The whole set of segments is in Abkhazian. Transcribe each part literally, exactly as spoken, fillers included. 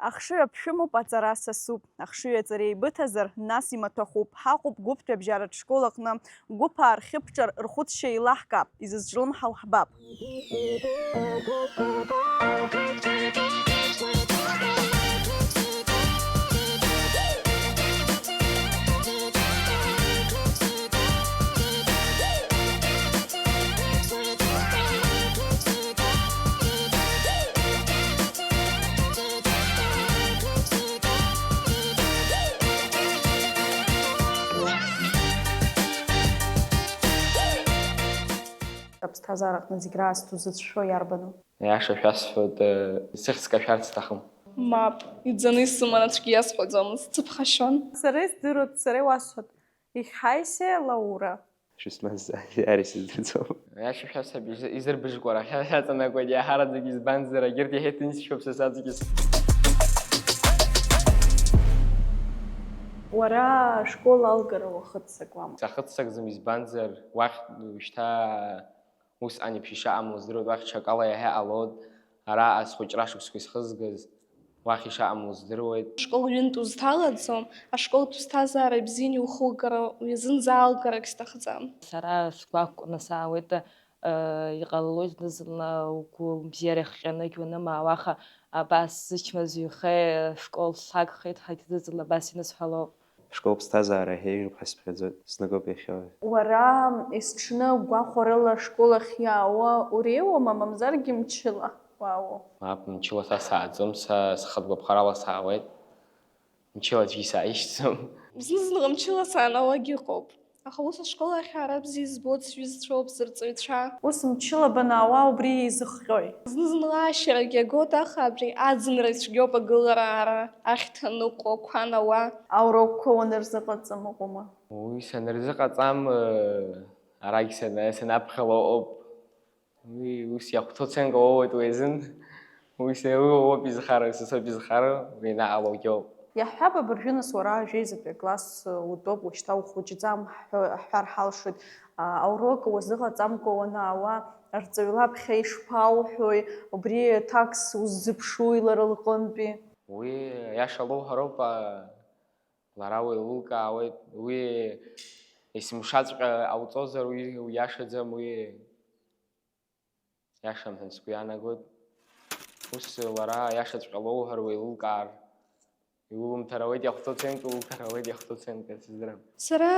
Ахшыҩ аԥшәымоуп, аҵара сасуп. Ахшыҩ аҵара еибыҭазар, нас имаҭәахәуп. Ҳаҟоуп гәыԥтәи абжьаратә школ аҟны. Гәыԥаа рхьыԥҿар, рхәыцшьа еилаҳкаап, изызҿлымҳау ҳбап. Аԥсҭазаараҟны зегь раасҭа узыцәшәо иарбану? Аиаша шәасҳәоит, сыхьӡ кашәарц сҭахым. Мап, иӡаны исыман, аӡәгьы иасҳәаӡомызт, сыԥхашьон. Сара издыруа, сара иуасҳәоит, ихьаисеи Лаура. Шәысмаззааит, иара исыздырӡом. Аиаша шәасҳәап, изырбыжкуа арахь иаҵанакуеит иаҳараӡак, избанзар, егьырҭ иаҳа иҭынчшьуп са саҵкьыс. Уара ашкол алгара уахыццакуама? Сахыццакӡам, избанзар, уахь уажәшьҭа усҟан еиԥш ишаҟам уздыруеит, уахь ҽакала иаҳа иҟалоит, ара схәыҷра шықәсқәа исхызгаз, уахь ишаҟам уздыруеит. Ашкол ҩынтә узҭалаӡом, ашколтә ԥсҭазаара бзианы иухугара, уи зынӡа алгарагь сҭахӡам. Сара сгәақәкны саауеит, э, иҟалалоит зны-зынла угәы бзиара иахҟьаны уанымаа, уаха абас сычмазаҩхеит, школ сагхеит ҳәагь зны-зынла абас инысҳәалоуп. Школ ԥсҭазаара еиӷьуп ҳәа сыԥхьаӡоит, снагоуп иахьа уи. Уара есҽны гәахәарыла ашкол ахь иаауа уреиуоума, мамзаргьы мчыла уаауоу? Мап, мчыла са сааӡом, са схатә гәаԥхарала саауеит. Мчыла аӡәгьы сааишьҭӡом. Зны-зынла мчыла саанауагь ыҟоуп. Аха ус ашкол ахь аара бзиа избоит сҩызцәоуп, сырҵаҩцәа. Ус мчыла банаауа убри еизыхҟьои? Зны-зынла ашьарагьы агоит, аха абри аӡынра ицәгьоуп агылара аара, ахьҭа ныҟәо, ақәа анауа. Аурокқәа уанырзыҟаҵам ыҟоума? Уи санырзыҟаҵам, э, арагь сана-, санаԥхьало ыҟоуп. Уи ус иахәҭоу оценка уоуеит уи азын. Уи са-, уи уоуп изхароу, са соуп изхароу, уи наҟ алоугьоуп. Иаҳҳәап, абыржәы нас уара ажәеизатәи акласс утәоуп, уажәшьҭа ухәыҷӡам ҳҳәо-, ҳҳәар ҳалшоит. А, аурок уазыҟаҵамкәа уанаауа, рҵаҩла ԥхьа ишԥауҳәои, убри аҭакс уззыԥшуи лара лҟынтәи? Уи аиаша лоуҳәароуп, а, лара уеилылкаауеит, уи есымшаҵәҟьа ҟауҵозар, уи уиашаӡам, уи Иашам ҳәа сгәы иаанагоит. Ус лара аиашаҵәҟьа лоуҳәар уеилылкаар, иулымҭар ауеит иахәҭоу оценка, улҭар ауеит иахәҭоу оценка, сыздырам. Сара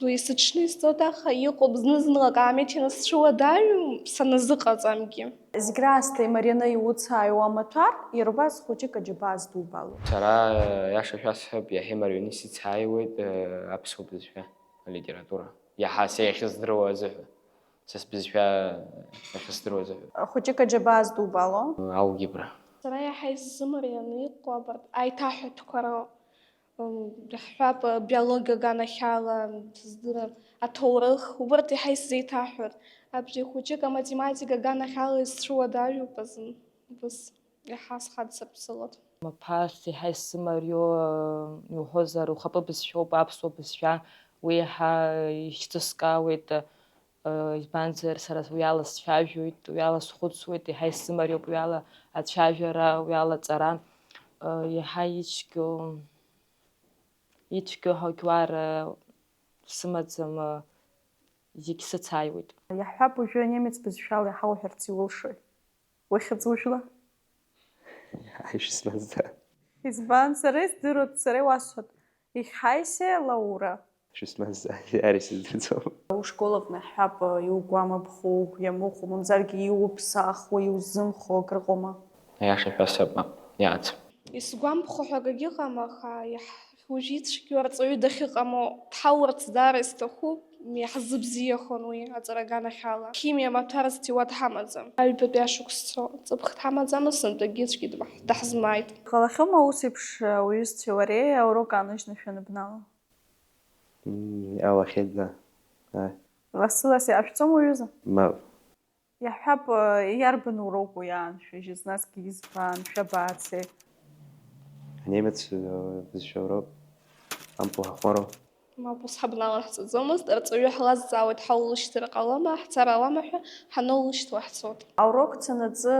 уи сыҽны исҵоит, аха иҟоуп зны-зынла акаамеҭ ианысцәуадаҩу саназыҟаҵамгьы. Зегь раасҭа имарианы иуцааиуа амаҭәар, иара убас хәыҷык аџьабаа здубало. Сара, аиаша шәасҳәап, иаҳа имарианы исыцааиуеит, э, аԥсуа бызшәа, алитература. Иаҳа са иахьыздыруа азыҳәа. Са сбызшәа ахьсдыруаз. Хәыҷык аџьабаа здубало. Алгебра. Сара иаҳа исзымарианы иҟоу абарҭ аиҭаҳәатәқәа роуп. М, иаҳҳәап, биологиа аганахьала, сыздырам, аҭоурых, убарҭ иаҳа исзеиҭаҳәоит. Абри хәыҷык аматематика аганахьала исцәуадаҩуп азын, убыс иаҳа схаҵаԥсылоит. Маԥас иаҳа исзымариоу, иуҳәозар, ухатәы бызшәоуп, аԥсуа бызшәа, уи иаҳа ихьӡыскаауеит. Избанзар, сара уиала сцәажәоит, уиала схәыцуеит, иаҳа исзымариоуп уиала ацәажәара, уиала аҵара. Иаҳа ицәгьоу, ицәгьоу ҳаугьуар сымаӡам, зегь сыцааиуеит. Иаҳҳәап, уажәы анемец бызшәала иаҳауҳәарц иулшои? Ухьӡ ужәла? Аишь смазда. Избан, сара издыруа, сара иуасҳәоит. Ихьаисеи Лаура? Шәысмаззааит, иара исыздырӡом. Ушкол аҟны иаҳҳәап, иугәамԥхо, угәы иамыхәо, мамзаргьы иуԥсахуа, иузымхо акрыҟоума? Аиаша ҳәа саб, мап, иааӡам. Исгәамԥхо ҳәа акагьы ыҟам, аха иаҳ-, уажә ицәгьоу арҵаҩы дахьыҟамо дҳаурц даара исҭахуп, иаҳзыбзиахон уи аҵара аганахьала. Химиа амаҭәар зҭиуа дҳамаӡам. Аҩбатәи ашықәс цо, ҵыԥх дҳамаӡамызт, сынтәагьы аӡәгьы дмаҳ-, даҳзмааит. Иҟалахьоума ус еиԥш, уҩызцәеи уареи аурок ааныжьны шәаныбнала? Мм, иҟалахьеит, да. Ааи. Лассы-лассы иаашәҵом уҩыза? Мап. Иаҳҳәап, иарбан уроуп уи аан шәажьыз, насгьы избан, шәабацеи? Анемец, э, бызшәа уроуп. Ампыл ҳахәмаруа. Мап, ус ҳабналаҳҵаӡомызт, арҵаҩы ҳлазҵаауеит, ҳаулышьҭыр ҟалома, ҳцар ауама ҳәа, ҳаноулышьҭуа ҳцот. Аурок цанаҵы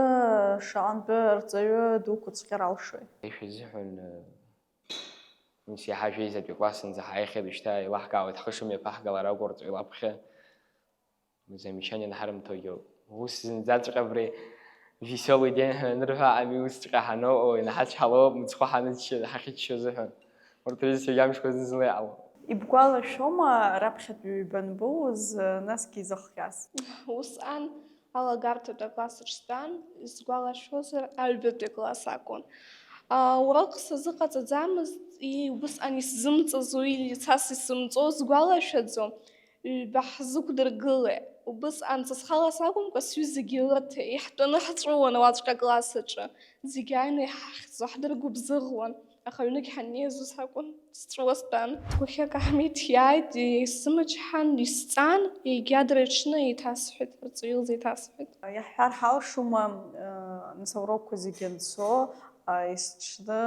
шаҟантәы арҵаҩы дуқәыцәҟьар алшоит. Ишәызыҳәан, э, ус иаҳа жәеизатәи классынӡа ҳааихьеит, шьҭа еилаҳкаауеит ҳхы шымҩаԥаҳгалара акәу арҵаҩ лаԥхьа. Замечание анҳарымҭогьы ауп. Ус зынӡаҵәҟьа абри веселый день ҳәа анырҳәа, ами усҵәҟьа ҳаноуҟало, инаҳачҳалоуп, мыцхәы ҳаныччо, ҳахьыччо азыҳәан. Урҭ рҩызцәагьы амшқәа зны-зынла иҟалоит. Ибгәалашәома раԥхьатәи ҩба анбоуз, насгьы изыхҟьаз? Усҟан алагарҭатәи акласс аҿы стәан, исгәалашәозар, аҩбатәи акласс акәын. Аурок сазыҟаҵаӡамызт, и-, убысҟан исзымҵаз уи, цас исымҵоз сгәалашәаӡом. Ҩба ҳзықәдыргылеит. Убысҟан са схала сакәымкәа, сҩызагьы лырҭеит. Иаҳтәаны ҳҵәыуон уаҵәҟьа акласс аҿы. Зегьы ааины иҳахьӡо, ҳдыргәыбзыӷуан. Аха аҩныгь ҳаннеиз ус акәын, сҵәыуа стәан. Гәыхьык Аҳмеҭ иааит, исымчҳан, исҵан, егьи адырҩаҽны еиҭасҳәеит, рҵаҩы илзеиҭасҳәеит. Иаҳҳәар ҳалшома, нас аурокқәа зегьы анцо, есҽны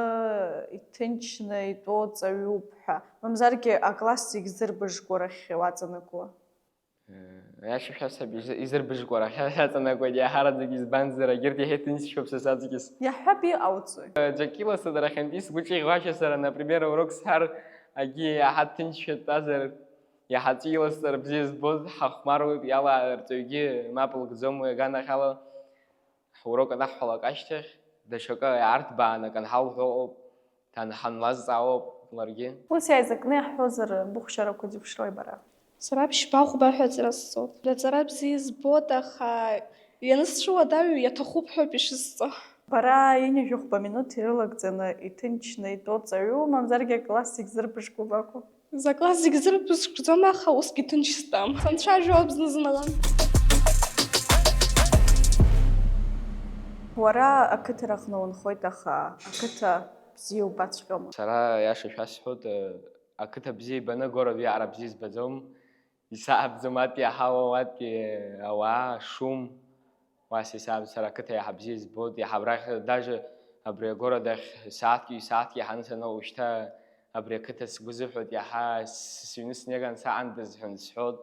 иҭынчны итәоу ҵаҩуп ҳәа, мамзаргьы акласс зегь зырбыжкуа рахь уаҵанакуа? Аиаша шәасҳәап, изы-, изырбыжкуа рахь шәаҵанакуеит иаҳараӡак, избанзар, егьырҭ иаҳа иҭынчшәоуп са саҵкьыс. Иаҳҳәап, иҟауҵои? Џьак иласҭа дара хьанҭа сгәы ҿиӷьуашьа сара, например, аурок сҳәар, агьи иаҳа дҭынчшәа дтәазар, иаҳа ҵәы иласҵар бзиа збоз, ҳахәмаруеит, иалаа рҵаҩгьы мап лкӡом уи аганахьала. Ҳурок анаҳҳәалак ашьҭахь, даҽакы иаарҭбааны акы анҳалҳәо ыҟоуп, ҭан-, ҳанлазҵаауоуп ларгьы. Ус иааизакны иаҳҳәозар, быхәшьарақәа зеиԥшрои бара? Сара ԥшьба-хәба ҳәа аҵара сҵоит. Аҵара бзиа збоит, аха ианысцәуадаҩу иаҭахуп ҳәоуп ишысҵо. Бара ҩынҩажәи хәба минуҭ ирылагӡаны иҭынчны итәоу ҵаҩу, мамзаргьы акласс зегь зырбыжкуа бакәу? Закласс зегь зырбыжкӡом, аха усгьы ҭынч стәам. Санцәажәо зны-зынла. Уара ақыҭараҟны унхоит, аха ақыҭа бзиа убаҵәҟьома? Сара аиаша шәасҳәоит, ақыҭа бзиа ибаны город иаара бзиа избаӡом. Исаҳаӡом ати аҳауа, ати ауаа, шум. Уа сисааб-, сара ақыҭа иаҳа бзиа избоит, иаҳа абрахь, даже абри агород ахь сааҭк, ҩ-сааҭк иаҳаны саноуа, уажәшьҭа абри ақыҭа сгәы зыҳәоит, иаҳа с-, сыҩны снеиган саандаз ҳәа сҳәоит.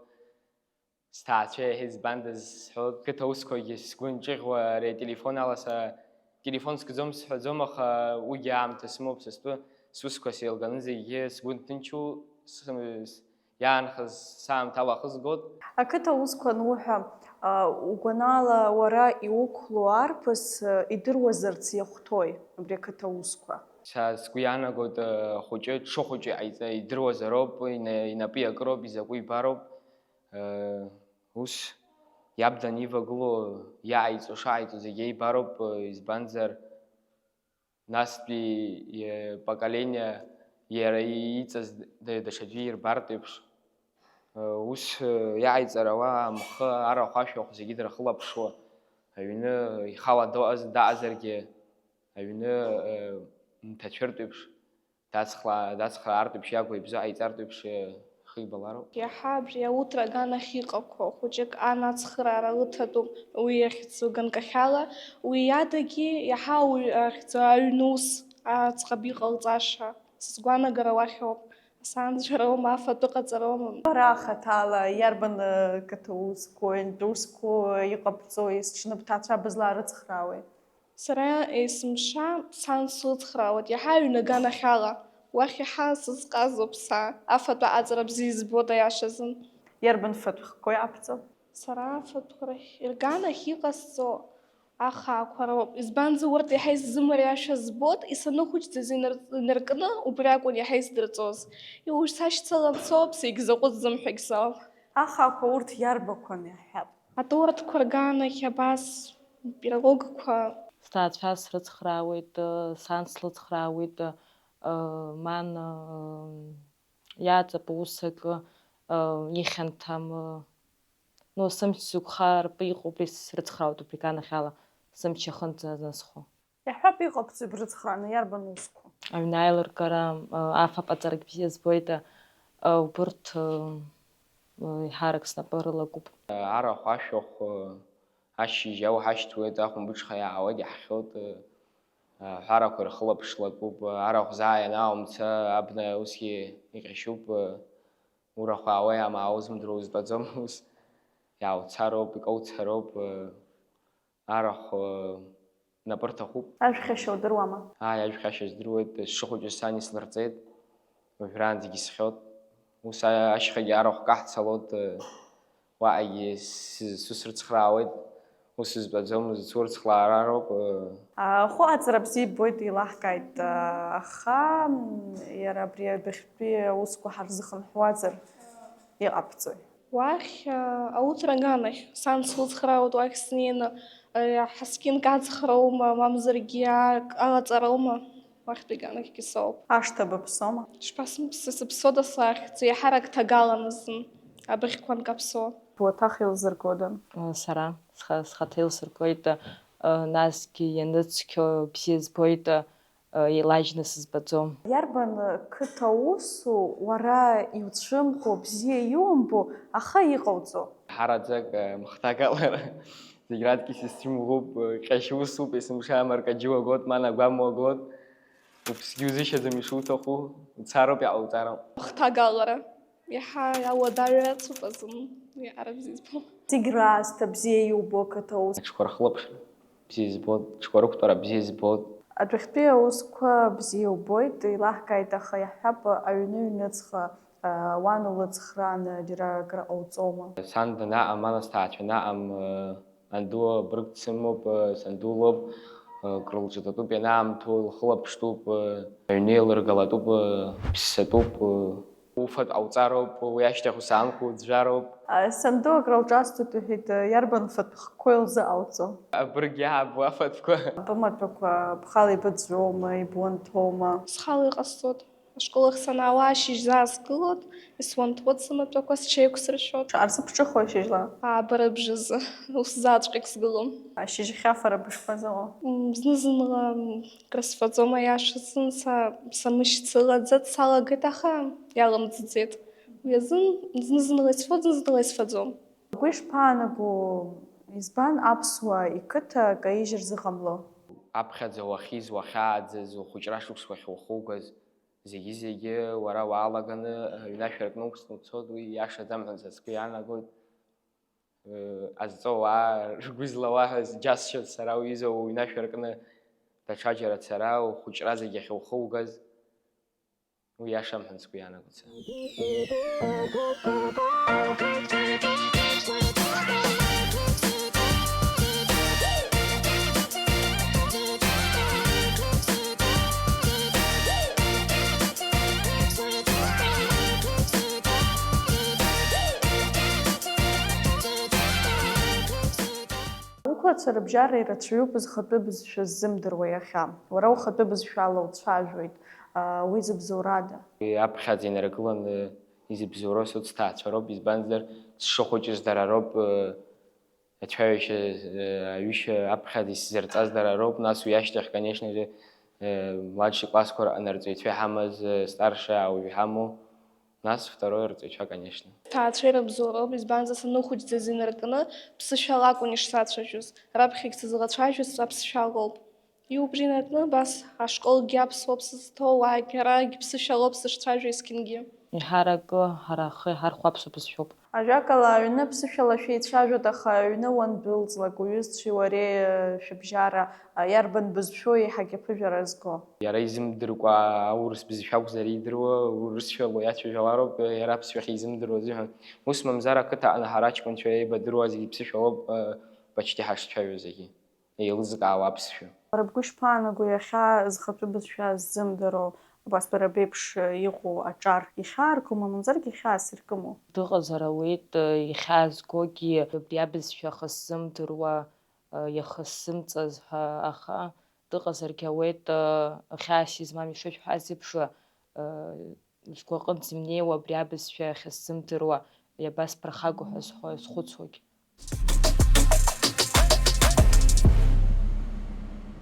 Сҭаацәа иаҳа избандаз сҳәоит. Қыҭа усқәагьы сгәы нҿыӷьуа, ари ателефон ала са, телефон скӡом сҳәаӡом, аха уигьы аамҭа сымоуп са стәы, сусқәа сеилганы зегьы сгәы нҭынчу, с-, с-, иаанхаз саамҭала ахызгоит. Ақыҭа усқәа ануҳәа, а, угәанала уара иуқәлоу арԥыс, а, идыруазарц иахәҭои абри ақыҭа усқәа? Са сгәы иаанагоит, а, ахәыҷы дшыхәыҷу иҟаиҵа-, идыруазароуп, ина-, инапы иакыроуп, изакәу ибароуп. Ус иаб данивагылоу, иааиҵо, шааиҵо зегь еибароуп, избанзар, настәи, е, поколение иара иҵаз д-, даҽаӡәы ирбартә еиԥш, ус иааиҵарауа амхы, арахә, ашәахә зегьы дрыхылаԥшуа, аҩны ихала доҟаз-, даҟазаргьы, аҩны, нҭацәыртә еиԥш, дацхлаа-, дацхраартә еиԥш, иагу ибзоу ҟаиҵартә еиԥш, э, ихибалароуп. Иаҳа абри ауҭра аганахь иҟақәоу хәыҷык ан ацхыраара лыҭатәуп, уи иахьӡу ганкахьала, уи иадагьы иаҳа ауаҩы ахьӡу аҩны ус аӡӷаб иҟалҵаша, сызгәанагара уахь ауп, асанҵәароума, афатә ыҟаҵароума. Бара хаҭала иарбан, э, қыҭа усқәоу, ҩынтә усқәоу иҟабҵои, есҽны бҭаацәа бызлаарыцхраауеи? Сара есымша сан слыцхраауеит, иаҳа аҩны аганахьала, уахь иаҳа сызҟазоуп са, афатә аҟаҵара бзиа избоит аиашазы. Иарбан фатә хкқәоу иаԥҵо? Сара афатәқәа рахь, рганахь иҟасҵо ахаақәа роуп, избанзар, урҭ иаҳа исзымариашаз збоит, исаныхәыҷӡаз инар-, инаркны убри акәын иаҳа исдырҵоз. Уажә сашьцылан соуп, сегьзаҟәыҵӡом ҳәа егьсоуам. Ахаақәа урҭ иарбақәан иаҳҳәап? Аторҭқәа рганахь абас, пирогқәа. Сҭаацәа срыцхраауеит, сан слыцхраауеит, ман иаҵатәу ус акы ихьанҭам. Ну, сымч зықәхартә иҟоуп, исрыцхраауеит убри аганахьала, сымч иахынҵазынсхо. Иаҳҳәап, иҟабҵои брыцхрааны, иарбан усқәа? Аҩны аилыргара, афатә аҟаҵарагь бзиа збоит, убырҭ еиҳарак снапы рылакуп. Арахә, ашәахә, ашьыжь ауҳашьҭуеит, ахәымбыҽха иаауеит, иаҳхьоит, аҳәарақәа ирхылаԥшлатәуп, арахә заа ианаумца, абна усгьы иҟьашьуп, Урахә аауеи амаауеи узымдыруа узтәаӡом, ус иаауцароуп, икауцароуп, э, арахә, э, напы рҭахуп. Ажәхьашьа удыруама? Ааи, ажәхьашьа здыруеит, сшыхәыҷыз сан ислырҵеит, уажәраанӡагьы исхьоит. Ус а-, ашьхагьы арахә каҳцалоит, э, уаҟагьы с-, сусрыцхраауеит, ус зтәаӡом, зцурцхлаарароуп, э. Ахәы аҵара бзиа ибоит, еилаҳкааит, э, аха, м, иара абри адәахьтәи аусқәа ҳарзыхынҳәуазар иҟабҵои? Уахь, а, ауҭра аганахь, сан слыцхраауеит уахь снеины, а, ҳаскьынк аҵхроума, мамзаргьы ак алаҵароума, уахьтәи аганахьгьы соуп. Ашҭа быԥсома? Шԥасымԥсы, сыԥсуада сахьӡ, еиҳарак ҭагалан азын, абыӷьқәа анкаԥсо. Уаҭах илзыргода? Сара, сха-, схаҭа илсыргоит, а, насгьы ианыцқьо бзиа збоит, а, еилажьны сызбаӡом. Иарбан қыҭа усу уара иуцәымӷу, бзиа иумбо, аха иҟауҵо? Ҳараӡак, э, мыхҭагалара. Зегь раҵкыс исцәымӷуп, э, ҟьашь усуп, есымша амаркаџьы уагот, ма нагәам уагот. Уԥсгьы узышьаӡам ишуҭаху, уцароуп, иҟауҵароуп. Мыхҭагалара. Иаҳа ауадаҩрацәоуп азын, уи ара бзиа избо. Зегь раасҭа бзиа иубо ақыҭа аус. Аҽқәа рхылаԥшра бзиа избоит, аҽқәа рықәтәара бзиа избоит. Адәахьтәи аусқәа бзиа убоит, еилаҳкааит, аха иаҳҳәап, аҩны ҩныҵҟа, а, уан улыцхрааны џьара акыр ҟауҵома? Сан данаҟам, ма нас ҭаацәа наҟам, а, Анду абырг дсымоуп, санду лоуп, крылҿататәуп ианаамҭоу, лхылаԥштәуп, аҩны еилыргалатәуп, ԥссатәуп, уфатә ҟауҵароуп, уи ашьҭахь усаанхәа уӡәӡәароуп. Санду акрылҿасҵоит, иҳәеит, иарбан фатә хкқәа илзыҟауҵо? Абырг иаабо афатәқәа. Бымаҭәақәа бхала ибыӡәӡәоума, ибуанҭоума? Схала иҟасҵоит. Ашкол ахь санаауа ашьыжь заа сгылоит, исуанҭуеит сымаҭәақәа, сҽеиқәсыршәоит. Шаҟа рзыԥҽыхои ашьыжьла? Аабара бжазы, ус зааҵәҟьак сгылом. Ашьыжь ахьафара бышԥазыҟоу? М, зны-зынла, м, крысфаӡом, аиаша, зны са-, самышьцылаӡац салагеит, аха иалымҵӡеит. Уи азын зны-зынла исфоит, зны-зынла исфаӡом. Бгәы ишԥаанаго, избан аԥсуаа иқыҭа каижьыр зыҟамло? Аԥхьаӡа уахьиз, уахьааӡаз, ухәыҷра шықәс уахьухугаз, зегьы-зегьы уара уаалаганы, аҩнашә аркны уқәҵны уцоит, уи иашаӡам ҳәа са сгәы иаанагоит. Э, ҟазҵо ауаа ргәы злауа ҳәа џьасшьоит сара, уҩыза уҩнашә аркны даҽаџьара ацара, ухәыҷра зегь ахьухугаз, уи иашам ҳәа сгәы иаанагоит сара. Уқәлацәа рыбжьара ирацәаҩуп зхатәы бызшәа ззымдыруа иахьа. Уара ухатәы бызшәала уцәажәоит, аа, уи зыбзоурада? Аԥхьаӡа инаргыланы изыбзоуроу сыҭҭаацәа роуп, избанзар, сшыхәыҷыз дара роуп, э, Ацәажәашьа, э, аҩышьа аԥхьаӡа исзырҵаз дара роуп, нас уи ашьҭахь, конечно же, э, младший классқәа рҟны арҵаҩцәа иҳамаз, э, старший ауаҩ иҳамоу, нас второй арҵаҩцәа, конечно. Ҭаацәа ирыбзоуроуп, избанзар, саныхәыҷӡаз инаркны ԥсышәала акәын ишсацәажәоз, раԥхьагь сызлацәажәоз аԥсшәалоуп. Иубжьы инаркны абас ашколгьы аԥсуа бызшәа зҭоу уаагьы арагь ԥсышәалоуп сышцәажәо есқьынгьы. Еиҳаракы ҳара ҳхы иҳархәо аԥсуа бызшәоуп. Ажәакала, аҩны ԥсышәала шәеицәажәоит, аха аҩны уандәылҵлак, уҩызцәеи уареи, э, шәыбжьара, э, иарбан бызшәоу еиҳагьы аԥыжәара зго? Иара изымдыркәа аурыс бызшәа акәзар идыруа, урысшәала иацәажәалароуп, иара аԥсшәахьа изымдыруа азыҳәан. Ус мамзар, ақыҭа аҟны ҳара аҷкәынцәа еибадыруа зегьы ԥсышәалоуп, э, почти ҳашцәажәоз зегьы. Еилызкаауа аԥсшәа. Уара бгәы ишԥаанаго, иахьа зхатәы бызшәа ззымдыруа, убас бара беиԥш иҟоу аҿар ихьааргома, мамзаргьы хьаас иркыму? Дыҟазар ауеит, ихьаазгогьы, абри абызшәа ахысзымдыруа, иахысзымҵаз ҳәа, аха дыҟазаргьы ауеит, хьаас измам, ишышәҳәаз еиԥш, згәаҟынӡа имнеиуа абри абызшәа ахьысзымдыруа, иабасԥырхагоу ҳәа схәы-, схәыцуагь.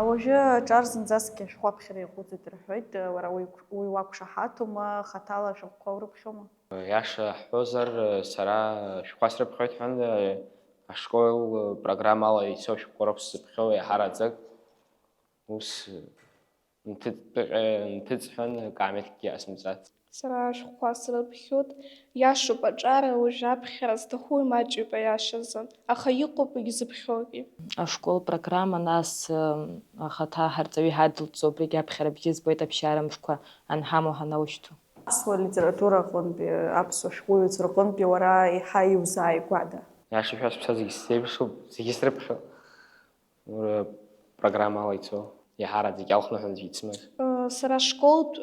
Уажәы аҿар зынӡаскгьы ашәҟәы аԥхьара иаҟәыҵит рҳәоит, уара уи, уи уақәшаҳаҭума, хаҭала ашәҟәқәа урыԥхьома? Иаша ҳҳәозар, сара ашәҟәқәа срыԥхьоит ҳәан, ашкол программала ицо ашәҟәқәа роуп сзыԥхьо иаҳараӡак. Ус Нҭыҵ-, нҭыҵҳәан, акаамеҭкгьы ҟасымҵац. Сара ашәҟәқәа срыԥхьоит, иашоуп аҿара, уажә аԥхьара зҭаху имаҷҩуп аиашазы, аха иҟоуп егьзыԥхьогьы. Ашкол программа, нас, ахаҭа ҳарҵаҩы иҳадылҵо, убригь аԥхьара бзиа збоит аԥсшьара мшқәа анҳамоу ҳанаушьҭу. Аԥсуа литература аҟынтәи, аԥсуа шәҟәыҩҩцәа рҟынтәи уара еиҳа иузааигәада? Иаша шәасҳәап, сара зегьы сзеиԥшуп, зегьы срыԥхьоит. Уи программала ицо, иаҳараӡак иалхны ҳәа аӡәы ицмыз. Сара ашколтә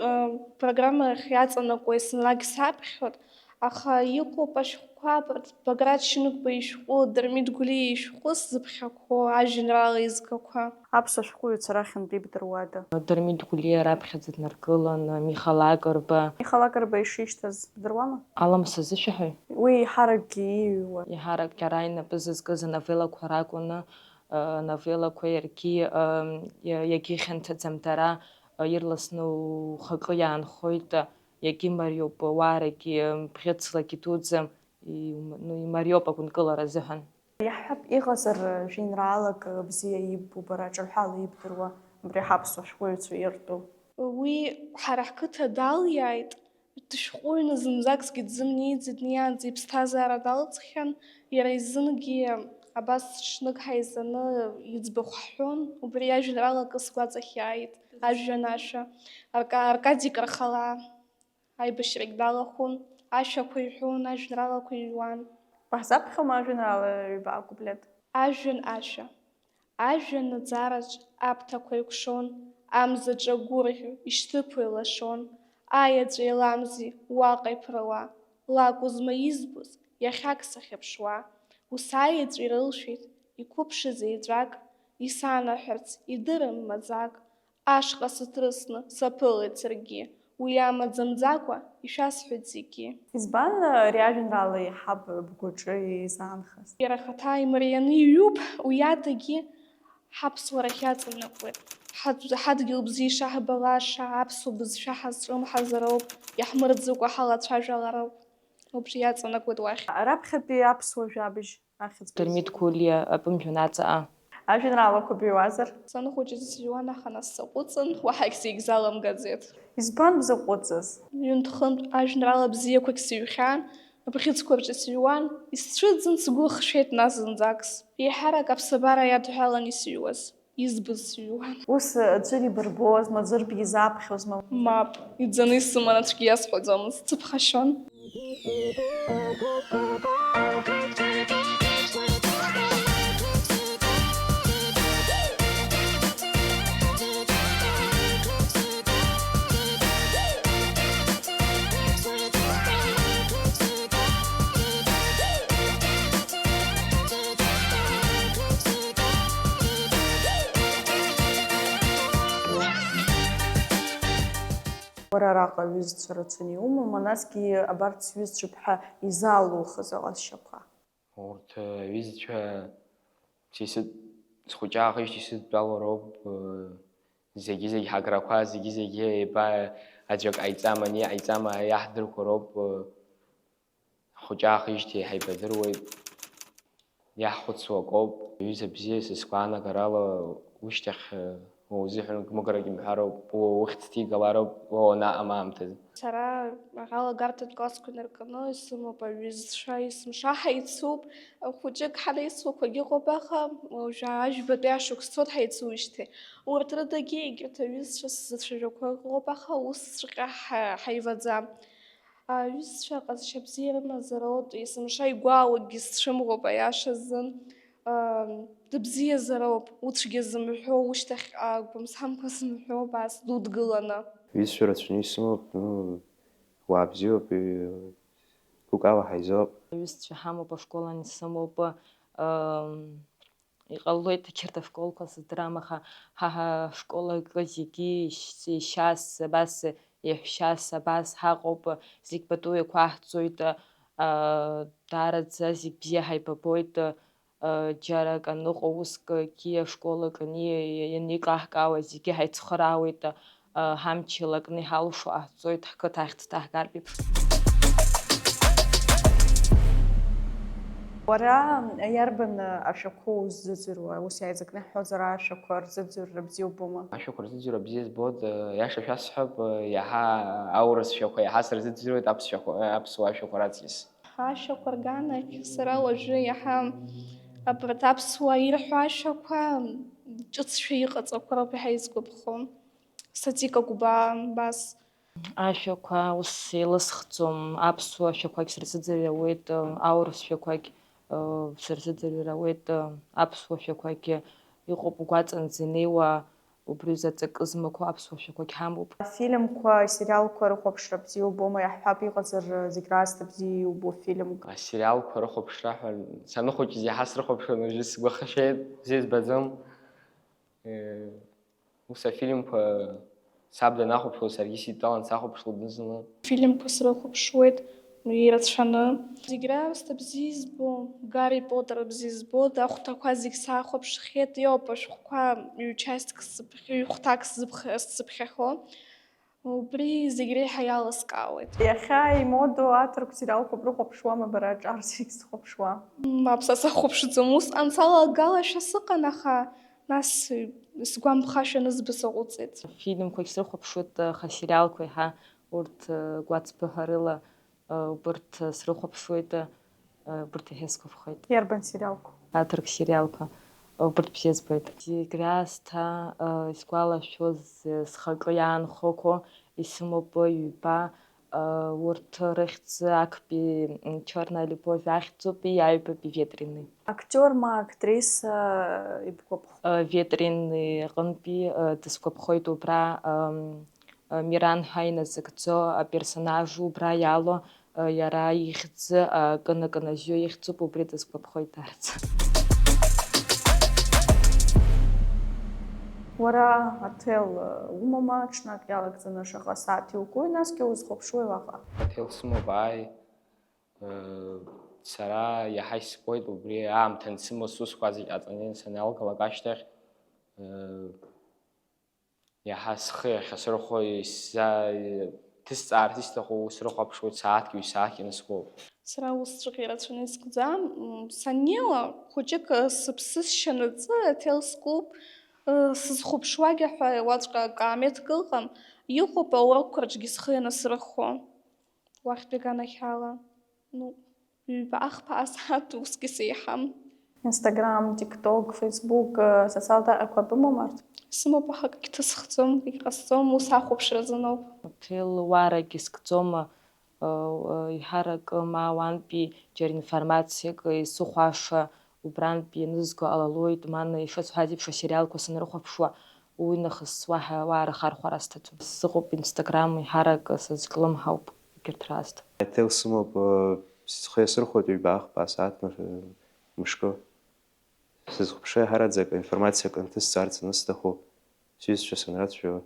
программа ахь иаҵанакуа есымнагь саԥхьоит, аха иҟоуп ашәҟәқәа, Баграт Шьынқәба ишәҟәы, Дырмит Гәлиа ишәҟәы сзыԥхьақәо, ажәеинраала изгақәа. Аԥсуа шәҟәыҩҩцәа рахьынтә ибдыруада? Дырмит Гәлиа раԥхьаӡа днаргылан, Миха Лакрба. Миха Лакрба ишишьҭаз бдыруама? Алым сазышәаҳәои? Уи еиҳаракгьы иҩуа. Еиҳарак иара инапы зызкыз ановеллақәа ракәын, ы, ановеллақәа иаргьы, ы, иа-, иагьихьанҭаӡам дара, ы, ирласны ухаҿы иаанхоит, ы, иагьымариоуп, уаарагьы, ы, бӷьыцлагьы дуӡӡам, и-, ну, имариоуп агәынкылара азыҳәан. Иаҳҳәап, иҟазар, ы, жәеинраалак, ы, бзиа иббо, бара ҿырҳәала ибдыруа, абри ҳаԥсуа шәҟәыҩҩцәа иртәу? Уи ҳара ҳқыҭа далиааит. Дышәҟәыҩны зынӡакгьы дзымнеиӡеит, днеиаанӡа иԥсҭазаара далҵхьан, иара изынгьы абас ҽнык ҳаизаны иӡбахә ҳҳәон, убри ажәеинраала акы сгәаҵахь иааит, ажәҩан ашәа, Арка-, Аркади Кархала аибашьрагь далахәын, ашәақәа иҳәон, ажәеинраалақәа иҩуан. Баҳзаԥхьома ажәеинраала ҩба акуплет? Ажәҩан ашәа. Ажәҩан аӡараҿ аԥҭақәа еикәшон, амзаҿа агәырӷьо ишьҭыԥо илашон, аеҵәеи ламзи уаҟа иԥыруа, лакәызма избоз иахьак сахьыԥшуа, ус аеҵәа ирылшәеит, иқәыԥшыз еҵәак, исанаҳәарц идырым маӡак, ашҟа сыҭрысны саԥылеит саргьы, уи амаӡамӡакәа ишәасҳәеит зегьы. Избан ари ажәеинраала еиҳа бгәаҿы изаанхаз? Иара ахаҭа имарианы иҩуп, уи адагьы ҳаԥсуарахь иаҵанакуеит. Ҳад-, ҳадгьыл бзиа ишаҳбалаша, аԥсуа бызшәа ҳазҿлымҳазароуп, иаҳмырӡыкәа ҳалацәажәалароуп. Убри иаҵанакуеит уахь. Раԥхьатәи аԥсуа жәабжь. Ахьӡ Дырмит Гәлиа, Апымжәан аҵаҟа. Ажәеинраалақәа быҩуазар? Санхәыҷыз сыҩуан, аха нас саҟәыҵын, уаҳагь сеигьзаламгаӡеит. Избан бзаҟәыҵыз? Ҩынтә-хынтә ажәеинраала бзиақәагь сыҩхьан, абӷьыцқәа рҿы сыҩуан, исцәыӡын, сгәы хшәеит нас зынӡакс. Еиҳарак аԥсабара иадҳәалан исыҩуаз, избоз сыҩуан. Ус аӡәыр ибырбозма, аӡәыр бизаԥхьозма? Мап, иӡаны исыман, аӡәгьы иасҳәаӡомызт, сыԥхашьон. Уара араҟа аҩызцәа рацәаны иумоума, насгьы абарҭ сҩызцәоуп ҳәа изаалухыз аҟазшьақәа? Урҭ, э, аҩызцәа сисыд-, схәыҷаахижьҭеи сыдтәалоу роуп, э, зегьы-зегь ҳаграқәа, зегьы-зегьы еиба аӡәак ҟаиҵама, ани ҟаиҵама иаҳдырқәо роуп, э, ҳхәыҷаахижьҭеи ҳаибадыруеит, иаҳхәыцуа акоуп. Аҩыза бзиа, са сгәаанагарала, ушьҭахь, э, уа узыҳәан гәмыӷрагьы мҳәароуп, уа ухьӡ ҭигалароуп, уа уанаҟам аамҭазы. Сара араҟа агарҭатә классқәа инаркны исымоуп аҩызцәа, есымша ҳаицуп, хәыҷык ҳанаицуақәагьы ыҟоуп, аха уажәы ажәбатәи ашықәс цоит ҳаицуижьҭеи. Урҭ рыдагьы егьырҭ аҩызцәа сзыцәажәақәо ыҟоуп, аха усҵәҟьа ҳа-, ҳаиваӡам. Аҩызцәа ҟазшьа бзиа ирымазароуп, есымша игәаауагьы сцәымӷуп, аиаша азын, ыы, дыбзиазароуп, уцәгьа зымҳәо, ушьҭахьҟа гәамсамқәа зымҳәо, абас дудгыланы. Аҩызцәа рацәаны исымоуп, ну, уаа бзиоуп, ыы, гәыкала ҳаизоуп. Аҩызцәа ҳамоуп, ашкол ан исымоуп, ыы, Иҟалоит, ақьырҭа школқәа сыздырам, аха ҳа ҳашкол аҿы зегьы ишьас, абас иаҳәшьас, абас ҳаҟоуп, зегь пату иақәаҳҵоит, аа, даараӡа зегь бзиа ҳаибабоит, аа, џьара акы аныҟоу уск, егьи ашкол аҿы ани-, ианикаҳкаауа зегьы ҳаицхыраауеит. Ҳамч еилакны иҳалшо ҟаҳҵоит, ҳқыҭа ахьӡ ҭаҳгартә еиԥш. Уара иарбан ашәақәа уззыӡырҩуа? Ус иааизакны иаҳҳәозар, ашәақәа рзыӡырҩра бзиа убома? Ашәақәа рзыӡырҩра бзиа збоит, э, иаша шәасҳәап, э, иаҳа аурыс шәақәа иаҳа сырзыӡырҩуеит аԥсшәақәа, э, аԥсуа ашәақәа раҵкьыс. Ашәақәа рганахь сара уажәы иаҳа абарҭ аԥсуаа ирҳәо ашәақәа ҿыцшәа иҟаҵақәа роуп иаҳа изгәаԥхо. Сатика Гәбаа, абас. Ашәақәа ус еилысхӡом, аԥсуа шәақәагь сырзыӡырҩуеит, аурыс шәақәагь, э, сырзыӡырҩуеит, э, аԥсуа шәақәагь иҟоуп угәаҵанӡа инеиуа, убри заҵакы змақәоу аԥсуа шәақәагь ҳамоуп. Афильмқәа, асериалқәа рыхәаԥшра бзиа убома? Иаҳҳәап, иҟазар, зегь раасҭа бзиа иубо фильмк. Асериалқәа рыхәаԥшра ҳәа саныхәыҷыз иаҳа срыхәаԥшуан, уажәы сгәы ахшәеит, бзиа збаӡом. Э, ус афильмқәа саб данахәаԥшлоз саргьы сидтәалан сахәаԥшлоит зны-зынла. Фильмқәа срыхәаԥшуеит ирацәаны. Зегь раасҭа бзиа избо, Гарри Поттер бзиа избо, ахәҭақәа зегь сахәаԥшхьеит, иоуп ашәҟәқәа ҩ-частьк сзыԥх-, ҩ-хәҭак сзыԥх-, сзыԥхьахо. Убри зегь реиҳа иаласкаауеит. Иахьа имодоу аҭырқә сериалқәа брыхәаԥшуама бара, аҿар зегь зхәаԥшуа? Мап, са сахәаԥшӡом. Усҟан салагалашәа сыҟан, аха нас сгәамԥхашәа анызба саҟәыҵит. Фильмқәагь срыхәаԥшуеит, аха асериалқәа еиҳа урҭ, э, гәацбыҳәарыла, э, убырҭ, э, срыхәаԥшуеит, э, убырҭ иаҳа исгәаԥхоит. Иарбан сериалқәа? Аҭырқә сериалқәа, убырҭ бзиа збоит. Зегь раасҭа, э, исгәалашәоз, э, схаҿы иаанхоқәо исымоуп ҩба, э, урҭ рыхьӡ актәи, м, Чёрная любовь ахьӡуп, аҩбатәи Ветреный. Актиор ма актриса, э, ибгәаԥхо? Э, Ветреный аҟынтәи, э, дысгәаԥхоит убра, м, Миран ҳәа иназыгӡо аперсонаж убра иалоу, иара ихьӡ, акы-накы назҩо ихьӡуп, убри дысгәаԥхоит дарца. Уара аҭел умоума, ҽнак иалагӡаны шаҟа сааҭ иугои, насгьы узхәаԥшуеи уаҟа? Аҭел сымоуп, ааи. Сара иаҳа исгоит убри аамҭа ансымоу, сусқәа зегь ҟаҵаны саналгалак ашьҭахь, Иаҳа схы иахьасырхәо, исза-, ҭысҵаарц исҭаху срыхәаԥшуеит, сааҭк, ҩ-сааҭк ианысхоу. Сара усҵәҟьа ирацәаны искӡам, м, саннеиуа, хәыҷык, ы, сыԥсы сшьанаҵы, аҭел скуп, ы, сызхәаԥшуагьы ҳәа уаҵәҟьа акаамеҭк ыҟам, иҟоуп аурокқәа рҿгьы схы ианасырхәо. Уахьтәи аганахьала, ну, ҩба-ахԥа асааҭ усгьы сеиҳам. Instagram, TikTok, Facebook, социалтә аҟьақәа бымоу арҭ? Сымоуп, аха акгьы ҭысхӡом, акгьы ҟасҵом, ус ахәаԥшразы ноуп. Аҭел уарагь искӡом, еиҳарак ма уантәи џьара информациак исыхәаша, убрантәи ианызго ҟалалоит, ма ишысҳәаз еиԥш асериалқәа санрыхәаԥшуа, уи нахыс уаҳа уаа рхархәара сҭаӡом. Сыҟоуп Instagram еиҳарак сызҿлымҳауп егьырҭ раасҭа. Аҭел сымоуп, схы иасырхәоит ҩба-ахԥа асааҭ мыш-, мышкы. Сызхәаԥшуа еиҳараӡак информациак анҭысҵаарц анысҭаху, сҩызцәа санрацәажәо.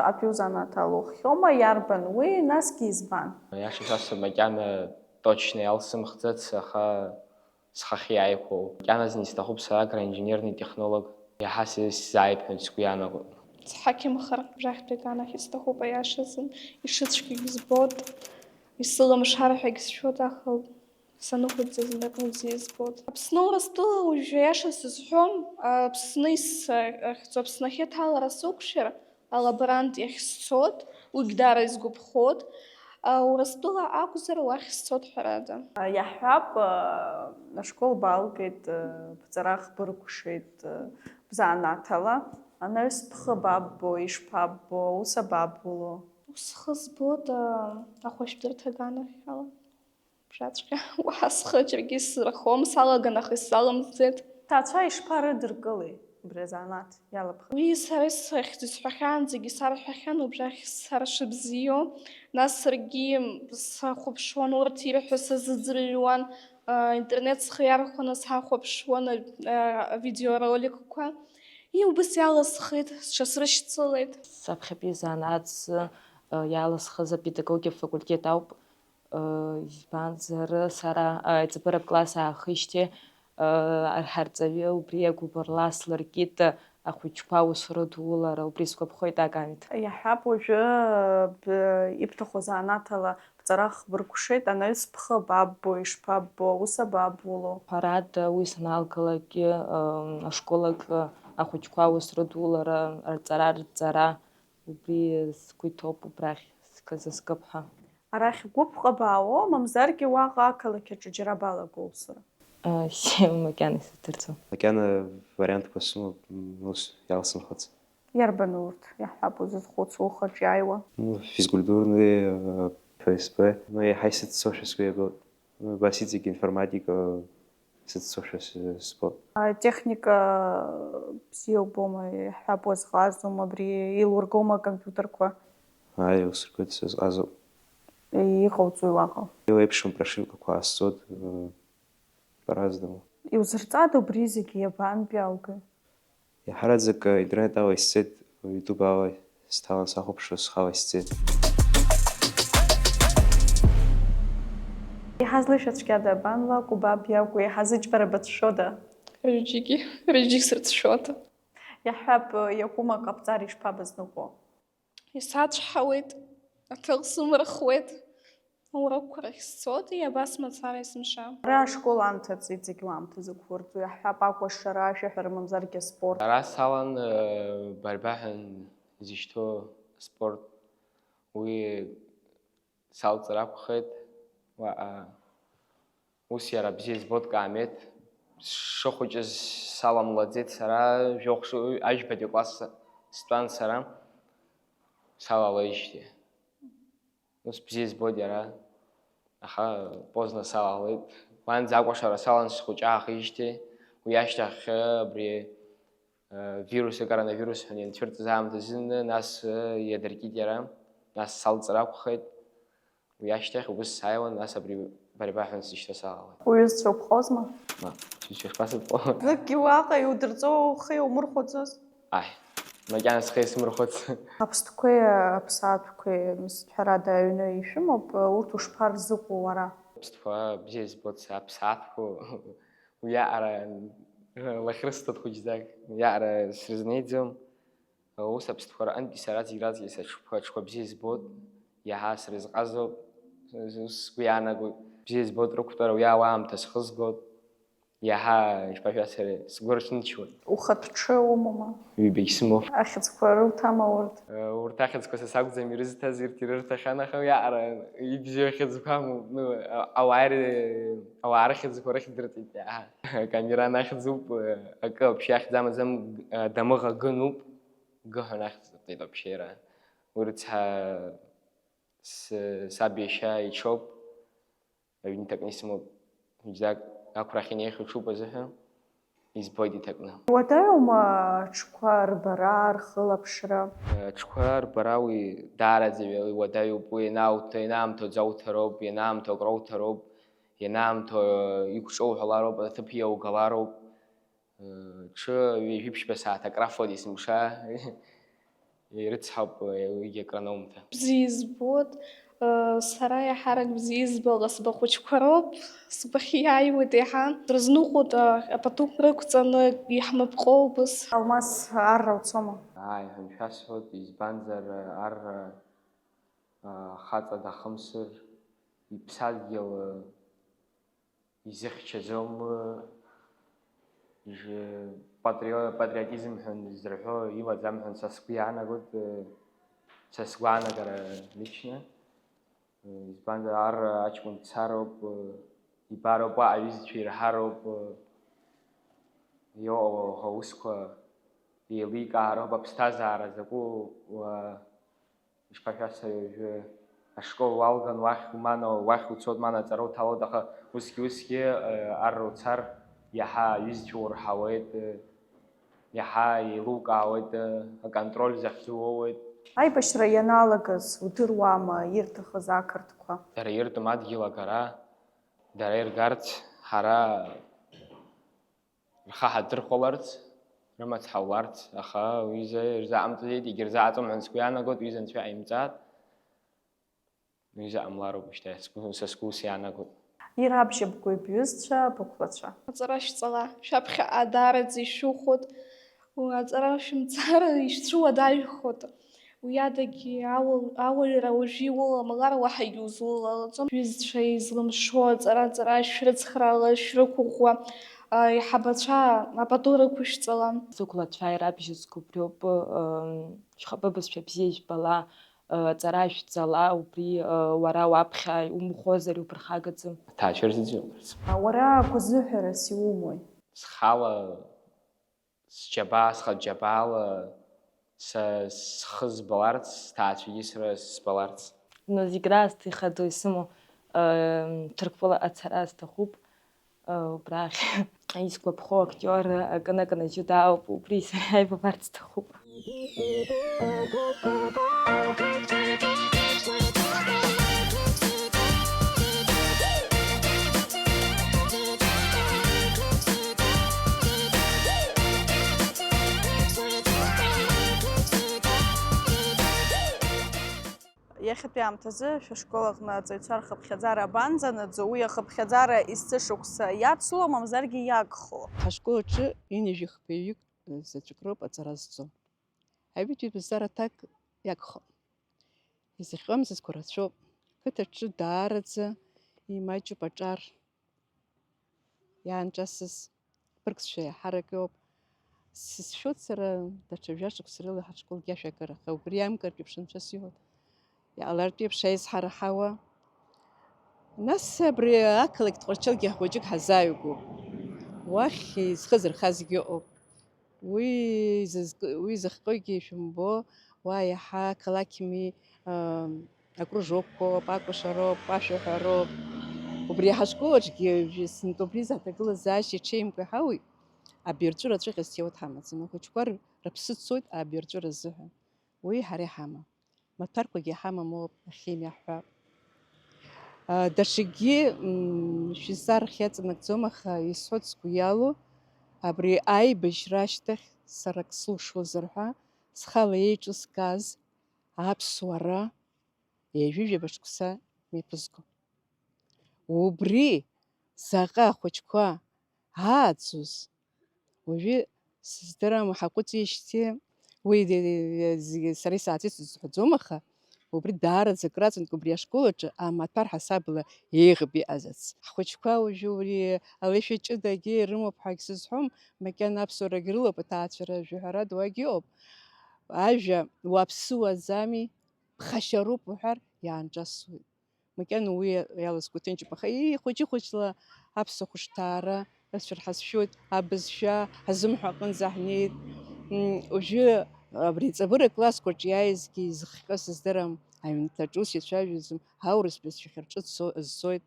Аԥиузанааҭ алуххьоума, иарбан уи, насгьы избан? Аиаша шәасҳәап, макьана точно иалсымхӡац, аха схахьы иааиқәоу. Макьаназны исҭахуп сара агроинженерный технолог. Иаҳа са исзааип ҳәа сгәы иаанагоит. Сҳақьымхар жәахьтәи аганахь исҭахуп, аиашазы, ишыцәгьагь збот, исылымшар ҳәагь сшәот, аха саныхәыҷӡа зныкы бзиа збот. Аԥсны Урыстәыла уажәы аиаша сызҳәом, Аԥсны ис-, ахьӡу Аԥсны ахьы аҭалара сықәшәар, алаборант иахь сцот, уигь даара исгәаԥхот. Урыстәыла акәзар, уахь сцот, ҳәарада. Иаҳҳәап, ашкол балгеит, бҵара хбыркәшеит, бзанааҭ ала. Анаҩс бхы баббо, ишԥаббо, аус абабуло? Схы збот, ахәышәтәырҭа аганахьала. Бжаҵәҟьа, уаҳа схы џьаргьы сзырхом, салаган, аха исзалымҵӡеит. Ҭаацәа ишԥарыдыркылеи убри азанааҭ иалабхи? Уи сара исҳәахьан, зегьы сарҳәахьан, убжахь сара шыбзиоу. Нас саргьы сахәаԥшуан, урҭ ирҳәо сазыӡырҩуан, а, интернет схы иархәаны сахәаԥшуан, а, авидеороликқәа. Иубыс иалысхит, сҽасрышьцылеит. Саԥхьатәи занааҭс иалысхыз апедагогиа факультет ауп, избанзар сара аиҵбыра класс аахижьҭеи ҳарҵаҩы убри агәыбылра слыркит, ахәыҷқәа аус рыдулара, убри сгәаԥхоит, Агамит. Иаҳҳәап, уажәы ибҭаху занааҭ ала Бҵарах быркәшеит, анаҩс бхы абаббо, ишԥаббо, аус абабуло? Ҳәарада, уи саналгалакгьы ашкол аҿы ахәыҷқәа аус рыдулара, рҵара, рҵара, убри сгәы иҭоуп, убрахь схы зыскып ҳәа. Арахь гәыԥ ҟабаауоу, мамзаргьы уаҟа ақалақь аҿы џьара балагоу усура? Макьана исыздырӡом. Макьана вариантқәа сымоуп, ус иалсымхыц. Иарбану урҭ, иаҳҳәап, узызхәыцуа ухаҿы иааиуа? Ну, физкультурный, э, ФСБ. Ну, еиҳа исыццошәа сгәы иабоит. Ну, убас иҵегь информатика сыццошәа с- збоит. Атехника бзиа убома, иаҳҳәап, уазҟазом, абри еилургома акомпиутерқәа? Ааи, усыргоит, сазҟазоуп. Иҟауҵои уаҟа? Еиуеиԥшым прошивкақәа аасҵоит, э, по-разному. Иузырҵада убри зегьы, иабантәи алгеи? Иаҳараӡак аинтернет ала исҵеит, YouTube ала сҭалан сахәаԥшуа схала исҵеит. Иҳазлышәа цәгьада, абанла, Кубаб иакәу, иаҳа зыџьбара бацәшәода? Рыжәгьы, рыжәгьы сырцәшәода. Иаҳҳәап, иакәым ак ҟабҵар ишԥабызныҟәо? Исацәҳауеит, аҭел сымырхуеит, аурокқәа рахь сцоит, иабас мацара есымша. Ара ашкол анҭыҵ иҵегь уаамҭа зықәурҵо, иаҳҳәап, акәашара, ашәаҳәара мамзаргьы аспорт. Ара салан, борьба ҳәа изышьҭоу аспорт, уи салҵыр акәхеит, уаҟа. Ус иара бзиа избоит Каамеҭ, сшыхәыҷыз саламлаӡеит сара, жәохә-, ажәбатәи класс стәан сара, салалеижьҭеи. Ус бзиа избоит иара, аха поздно салалеит. Уанӡа акәашара салан схәыҷы аахижьҭеи, уи ашьҭахь абри вирус, акоронавирус ҳәа ианцәырҵыз аамҭазы, нас иадыркит иара, нас салҵыр акәхеит. Уи ашьҭахь убыс сааиуан, нас абри борьба ҳәа сышьҭа салалеит. Уҩызцәа уԥҟозма? Мап, сҩызцәа шԥасыԥҟо? Зыкгьы уаҟа иудырҵо ухы иаумырхәаӡоз? Аҳ, макьана схы исмырхәыц. Аԥстәқәеи аԥсаатәқәеи, ҳәарада, аҩны ишәымоуп, урҭ ушԥарзыҟоу уара? Аԥстәқәа бзиа избоит са, аԥсаатәқәа уиаҟара лахьрысҭоит хәыҷӡак, уиаҟара срызнеиӡом. Ус аԥстәқәа рҟынтәи сара зегь раҵкьыс аҽқәа, аҽқәа бзиа избоит, иаҳа срызҟазоуп, ус сгәы иаанагоит. Бзиа избоит рықәтәара, уи ауаа аамҭа схызгоит, иаҳа, ишԥашәасҳәари, сгәы рҭынчуеит. Ухатә ҽы умоума? Ҩбагь сымоуп. Ахьӡқәа руҭама урҭ? Урҭ ахьӡқәа са сакәӡам ирызҭаз, ирҭ ирырҭахьан, аха уиаҟара ибзиоу ахьӡқәа амоуп, ну, ауаа ир-, ауаа рыхьӡқәа рыхьӡырҵеит иаҳа. Камеран ахьӡуп, акы вообще ахьӡ амаӡам, Дамыӷа Гынуп, Гы ҳәа нахьӡырҵеит вообще иара. Уи рыцҳа, с-, саб иашьа иҽоуп, аҩны иҭакны исымоуп, хәыҷӡак ақәрахь инеихьоу ҽуп азыҳәа, избоит иҭакны. Иуадаҩума аҽқәа рбара, рхылаԥшра? Аҽқәа рбара уи даараӡа иуадаҩуп, уи ианаауҭа, ианаамҭоу аӡы ауҭароуп, ианаамҭоу акра уҭароуп, ианаамҭоу иқәҿоуҳәалароуп, аҭыԥ иаугалароуп. Ҽы ҩажәи ԥшьба сааҭ акрафоит есымша, ирыцҳауп уигьы акранаумҭа. Бзиа избоит, сара иаҳарак бзиа избо аҟасба хәыҷқәа роуп, сгәахьы иааиуеит еиҳа. Рызныҟәоит апату рықәҵаны иаҳмыпҟоу убыс. Алмас, арра уцома? Ааи, ҳәа шәасҳәоит, избанзар арра хаҵа дахымсыр, иԥсадгьыл изыхьчаӡом, патрио-, патриотизм ҳәа зырҳәо имаӡам ҳәа са сгәы иаанагоит, са сгәаанагара лично. Избанзар, ар аҷкәын дцароуп, ибароуп, уаҟа аҩызцәа ирҳароуп, иоуа аусқәа еиликаароуп, аԥсҭазаара закәу Ишԥашәасҳәари, уажәы ашкол уалган, уахь уман, уахь уцот, ман аҵара уҭалот, аха усгьы-усгьы, э, арра уцар, иаҳа аҩызцәа урҳауеит, э, иаҳа еилукаауеит, э, аконтроль захьӡу уоуеит. Аибашьра ианалагаз удыруама ирҭахыз ақырҭқәа? Дара иртәым адгьыл агара, дара иргарц, ҳара рхы ҳадырхәаларц, Рымаҵ ҳауларц, аха уи изы ирзаҟамҵаӡеит, егьырзааӡом ҳәа сгәы иаанагоит, уи изы анцәа иҟаимҵааит. Уи изы ҟамлароуп шьҭа, сгәы, са сгәы ус иаанагоит. Ирабжьабгои бҩызцәа, бықәлацәа? Аҵара шәҵала, шәаԥхьаҟа даараӡа ишәыхәоит, аҵара шәымцар ишәцәыуадаҩхоит. Уи адагьы ауа-, ауаҩра уажәы иуламлар уаҳагьы узулалаӡом. Шәҩызцәа излымшо аҵара-ҵара шәрыцхраала шәрықәыӷәӷәа, аиҳабацәа апату рықәышәҵала. Сықәлацәа ирабжьызго убриоуп, шәхатәы бызшәа бзиа ижәбала, аҵара шәҵала, убри уара уаԥхьа умхозар иуԥырхагаӡам. Аҭаацәа рзыӡырҩуарц. Уара гәазыҳәарас иумои? Схала Сџьабаа, схатә џьабаала са схы збаларц, сҭаацәагьы сара сбаларц. Но зегь раасҭа ихадоу исымоу Ҭырқәтәыла ацара сҭахуп. Убрахь исгәаԥхо актиор акы-накы Џьудаауп, убри сара ҳаибабарц сҭахуп. Иахьатәи аамҭазы шәышкол аҟны аҵаҩцәа рхыԥхьаӡара абанӡанаӡо, уи ахыԥхьаӡара есышықәса иацло, мамзаргьы иагхо? Ҳашкол аҿы ҩынҩажәихԥаҩык заҵәык роуп аҵара зҵо. Аҩбатәи дазҵаара аҭак иагхом. Изыхҟьо амзызқәа рацәоуп. Қыҭаҿы даараӡа имаҷуп аҿар. Иаанҿасыз быргцәа иаҳарак иоуп. Сызшәоит сара, даҽа жәа-шықәса рыла ҳаҽкылгьашәа акыр, аха убри амкыртә еиԥш анцәа сиҳәоит. Иҟалартә еиԥш аизҳара ҳауа. Нас абри ақалақь Тҟәарчалгьы ҳхәыҷык ҳазааигәоуп. Уахь изхы зырхазгьы ыҟоуп. Уи зызк-, уи зыхҟьогьы ишәымбо, уа иаҳа ақалақьми, аа, акружокқәоуп, акәашароуп, ашәаҳәароуп. Убри ҳашкол аҿгьы сынтәа убри зааҭагылазаашьа ҽеимкәа иҳауеит, абирҵәыра ацәыҟьа зҭиуа дҳамаӡам. Ахәыҷқәа р-, рыԥсы цоит абирҵәыра азыҳәан. Уи ҳара иҳамам. Маҭәарқәагьы иҳамамоуп, ахьимиа ҳҳәап. Даҽакгьы шәызҵаарахь иаҵанакӡом, аха исҳәоит сгәы иалоу, абри аибашьра ашьҭахь сара ак сылшозар ҳәа, схала еиҿыскааз аԥсуара ҩажәижәаба шықәса мҩаԥызго. Убри заҟа ахәыҷқәа ааӡоз, уажәы сыздырам, ҳаҟәыҵижьҭеи, уи сара исааӡеит сзыҳәаӡом, аха убри даараӡа акраҵанакуеит убри ашкол аҿы амаҭәар ҳасабала еиӷьуп иҟазарц. Ҳхәыҷқәа уажәы убри алеишәа ҷыдагьы ирымоуп ҳәагь сызҳәом, макьана аԥсуарагь рылоуп, аҭаацәара жәаҳәара дуагь ыҟоуп. Ажәа уаԥсыуаӡами, ԥхашьароуп уҳәар иаанҿасуеит. Макьана уи иалазго ҭынчуп, аха ихәыҷы-хәыҷла аԥсуа хәышҭаара рацәа рҳазшәоит, абызшәа ҳазымҳәо аҟынӡа ҳнеит. М, уажәы абри аҵабырг классқәа рҿы иааизгьы изыхҟьо сыздырам, аҩнаҭаҿы ус ицәажәаӡом, аурыс бызшәахь рҿы цо-, зцоит.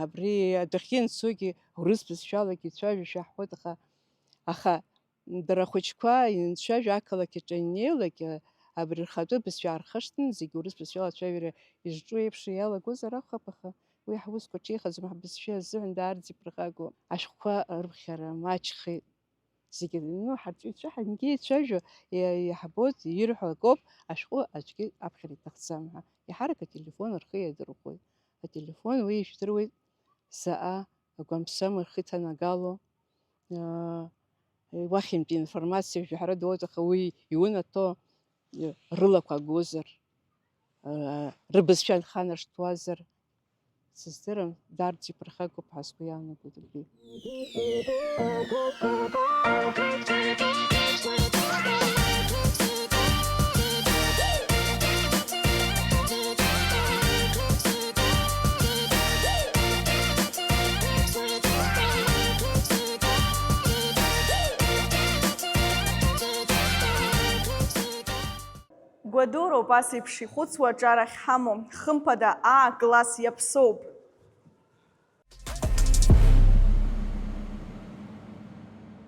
Абри адәахьы ианцогьы урыс бызшәалагьы ицәажәошәа ҳҳәоит, аха, аха Дара ахәыҷқәа ианцәажәо ақалақь аҿы ианнеилак, абри рхатәы бызшәа аархашҭны, зегьы урыс бызшәала ацәажәара изҿу еиԥш иалагозар акәхап, аха уи ҳусқәа ҽеихаӡом, ҳбызшәа азыҳәан даараӡа иԥырхагоуп. Ашәҟәқәа рыԥхьара маҷхеит. Зегьы, ну, ҳарҵаҩцәа ҳангьы ицәажәо, иа-, иаҳбоит, ирҳәо акоуп, ашәҟәы аӡәгьы аԥхьара иҭахӡам ҳәа. Еиҳарак ателефон рхы иадырӷәӷәоит. Ателефон уи ижәдыруеит заҟа агәамсам рхы иҭанагало. Уахьынтәи информациа жәаҳәара дуӡӡа, аха уи иунаҭо рылақәа гозар, рыбызшәа нханаршҭуазар, сыздырам, дарбан иԥырхагоуп ҳәа сгәы иаанагоит убри. Гәадуроуп ас еиԥш ихәыцуа аҿар ахьҳамоу, хымԥада, аа, класс иаԥсоуп.